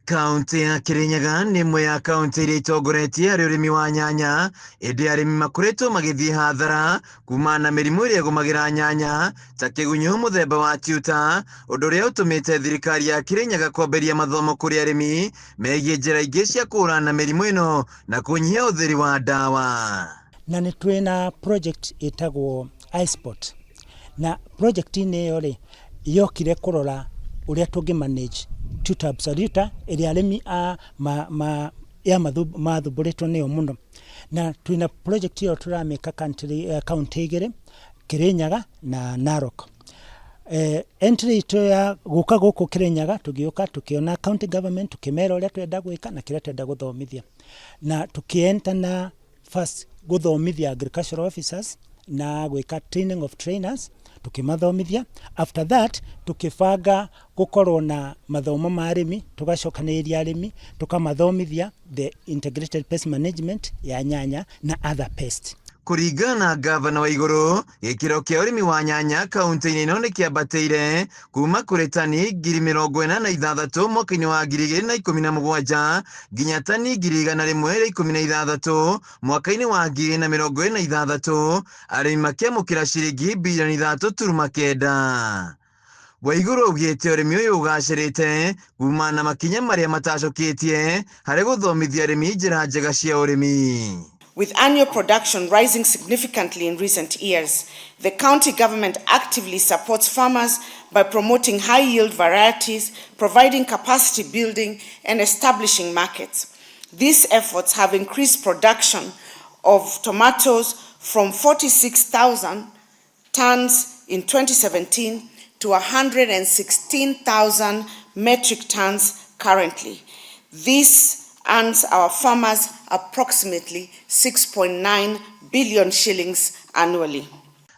Kaunti ya Kirinyaga nĩ ĩmwe ya kaunti iria itongoretie harĩ ũrĩmi wa nyanya, ĩndĩ arĩmi makoretwo magĩthiĩ hathara kumana na mĩrimũ ĩrĩa ĩgũmagĩra nyanya ta kĩgunyũ mũthemba wa tuta, ũndũ ũrĩa ũtũmĩte thirikari ya Kirinyaga kwambĩrĩria mathomo kũrĩ arĩmi megiĩ njĩra ingĩ cia kũhũrana na mĩrimũ ĩno na kũnyihia ũhũthĩri wa ndawa. Na nĩ twĩ na project ĩtagwo iSpot, na project-inĩ ĩyo rĩ, yokire kũrora ũrĩa tũngĩ manage tuta absoluta ĩrĩa arĩmi a ma, ma, ya mathumbũrĩtwo nĩyo mũno. Na twĩna project ĩyo tũramĩka county igĩrĩ, Kirinyaga na Narok. Entry itũ ya gũka gũkũ Kirinyaga, tũgĩũka tũkĩona county government, tũkĩmera ũrĩa tũrenda gwĩka na kĩrĩa tũrenda gũthomithia. Na tũkĩ-enter na first gũthomithia agricultural officers na gwĩka training of trainers, tũkĩmathomithia. After that tũkĩbanga gũkorwo na mathomo ma arĩmi, tũgacokanĩrĩria arĩmi, tũkamathomithia the integrated pest management ya nyanya na other pest. Kũringana na ngavana wa igũrũ, gĩkĩro kĩa ũrĩmi wa nyanya kaunti-inĩ ĩno nĩ kĩambatĩire kuma kũrĩ tani 46,000 mwaka-inĩ wa 2017 nginya tani 116,000 mwaka-inĩ wa 2026, arĩmi makĩamũkĩra ciringi bilioni 3.9. Waiguru augĩte ũrĩmi ũyũ ũgacĩrĩte kumana na makinya marĩa matacũkĩtie harĩ gũthomithia arĩmi njĩra njega cia ũrĩmi. With annual production rising significantly in recent years, the county government actively supports farmers by promoting high-yield varieties, providing capacity building, and establishing markets. These efforts have increased production of tomatoes from 46,000 tons in 2017 to 116,000 metric tons currently. This earns our farmers approximately 6.9 billion shillings annually.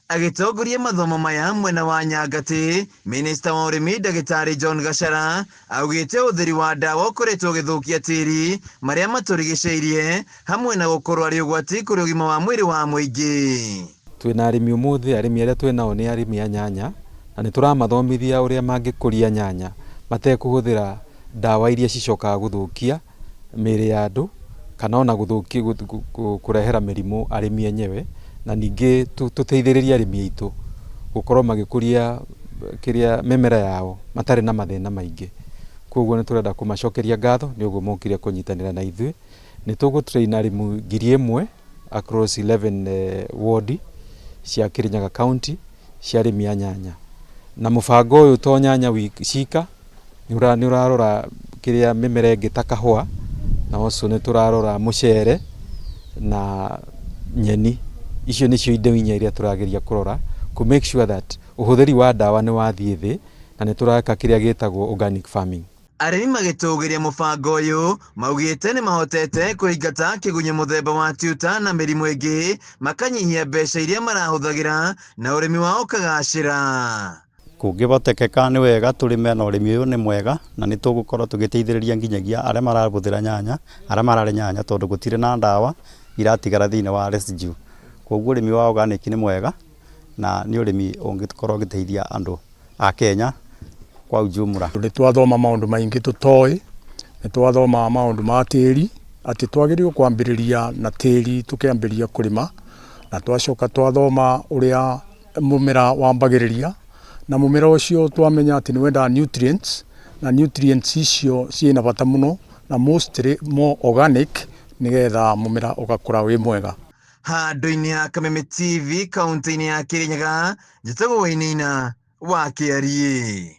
Agĩtongoria mathomo maya mwena wa Nyangati, minista wa ũrĩmi Ndagĩtarĩ John Gachara augĩte ũhũthĩri wa ndawa ũkoretwo ũgĩthũkia tĩri marĩa matũrigicĩirie hamwe na gũkorwo arĩ ũgwati kũrĩ ũgima wa mwĩrĩ wa mũingĩ. Twĩna arĩmi ũmũthĩ, arĩmi arĩa twĩ nao nĩ arĩmi a nyanya, na nĩ tũramathomithia ũrĩa mangĩkũria nyanya matekũhũthĩra ndawa iria cicokaga gũthũkia mĩĩrĩ ya andũ kana ona gũthũkia kũrehera mĩrimũ arĩmi enyewe, na ningĩ tũteithĩrĩrie arĩmi aitũ gũkorwo magĩkũria kĩrĩa mĩmera yao matarĩ na mathĩna maingĩ. Koguo nĩ tũrenda kũmacokeria ngatho nĩ ũguo mokire kũnyitanĩra na ithuĩ. Nĩ tũgũ train arĩmi 1,000 across 11 ward cia Kirinyaga County cia arĩmi a nyanya. Na mũbango ũyũ to nyanya cika, nĩ ũrarora kĩrĩa mĩmera ĩngĩ ta kahũa, na also nĩ tũrarora mũcere na nyeni. Icio nĩcio indo inya iria tũrageria kũrora kũ make sure that ũhũthĩri wa ndawa nĩ wathiĩ thĩ na nĩ tũreka kĩrĩa gĩtagwo organic farming. Arĩmi magĩtũgĩria mũbango ũyũ maugĩte nĩ mahotete kũingata kĩgunyũ mũthemba wa tuta na mĩrimũ ĩngĩ, makanyihia mbeca iria marahũthagĩra na ũrĩmi wao ũkagacĩra. Kũngĩhotekeka nĩ wega tũrĩme na ũrĩmi ũyũ nĩ mwega na nĩ tũgũkorwo tũgĩteithĩrĩria nginyagia arĩa marahũthĩra nyanya, arĩa mararĩ nyanya tondũ gũtirĩ na ndawa iratigara thĩinĩ wa residue. Koguo ũrĩmi wa organic nĩ mwega na nĩ ũrĩmi ũngĩkorwo ũgĩteithia andũ a Kenya kwa ujumla. Nĩ twathoma maũndũ maingĩ tũtoĩ, nĩ twathoma maũndũ ma tĩri, atĩ twagĩrĩirwo kwambĩrĩria na tĩri tũkĩambĩrĩria kũrĩma, na twacoka twathoma ũrĩa mũmera wambagĩrĩria, na mũmera ũcio twamenya atĩ nĩ wendaga nutrients, na nutrients icio ciĩna bata mũno, na mostly more organic, nĩgetha mũmera ũgakũra wĩ mwega. Handũ-inĩ ha Kameme TV kaunti-inĩ ya Kirinyaga, njĩtagwo Wainaina wa Kĩariĩ.